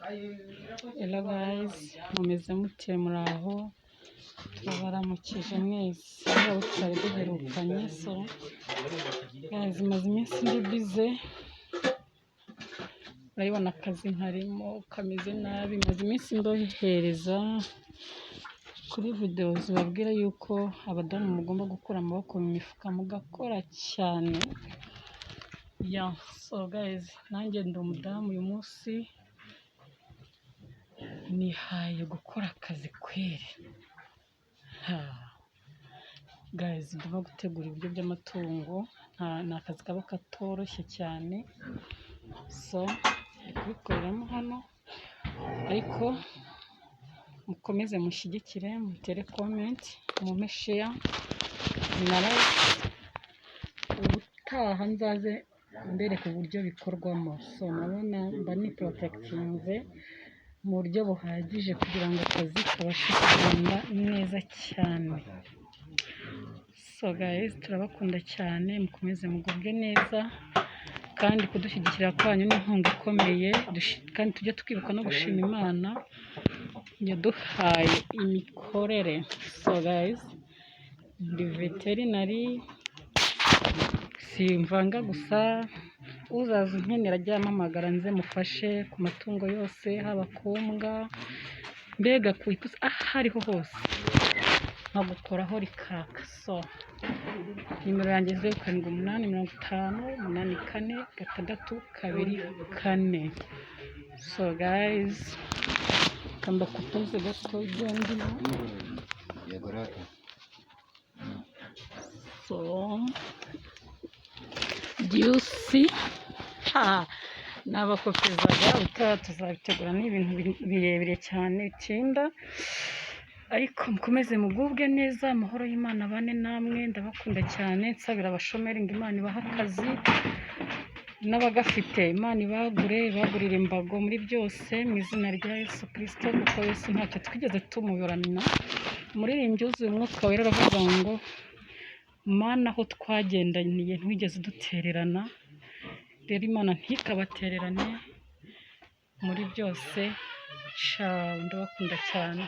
Hello guys, mumeze mute? Muraho? Turabaramukije mwese abo tutari duherukanye. So guys, maze iminsi ndi busy, urabibona akazi nkarimo kameze nabi. Maze iminsi mbohereza kuri videwo zibabwira yuko abadamu mugomba gukura amaboko mu mifuka mugakora cyane. Yeah, so guys, nanjye ndi umudamu, uyu munsi nihaye gukora akazi kweri. Ha guys, ndimo gutegura ibiryo by'amatungo, ni akazi kaba katoroshye cyane, so ndi kubikoreramo hano, ariko mukomeze mushyigikire, mutere comment, mumpe share na like. Ubutaha nzaze mbereka uburyo bikorwamo. So murabona mba niprotectinze mu buryo buhagije kugira ngo akazi kabashe kugenda neza cyane. So guys, turabakunda cyane, mukomeze mugubwe neza kandi kudushyigikira kwanyu ni inkunga ikomeye, kandi tujye twibuka no gushima Imana yaduhaye imikorere. So guys, ndi veterinary, simvanga gusa, uzaza unkenera ajye ampamagara nze mufashe ku matungo yose, haba ku mbwa, mbega ku ipusi, aho ariho hose nkagukoraho rikaka. So nimero yanjye 0785084624. So guys, reka mbakutuze gato ibyo ndimo. Yego rata. So do you see? Ha, nabakopezaga, ubutaha tuzabitegura, ni ibintu birebire cyane bitinda, ariko mukomeze mugubwe neza, amahoro y'Imana abane namwe. Ndabakunda cyane. Nsabira abashomeri ngo Imana ibahe akazi, n'abagafite Imana ibagure, ibagurire imbago muri byose mu izina rya Yesu Kirisito, kuko Yesu ntacyo twigeze tumuburana. Umuririmbyi wuzuye Umwuka Wera aravuga ngo: "Mana, aho twagendaniye ntiwigeze udutererana." Rero Imana ntikabatererane muri byose. Ciao, ndabakunda cyane.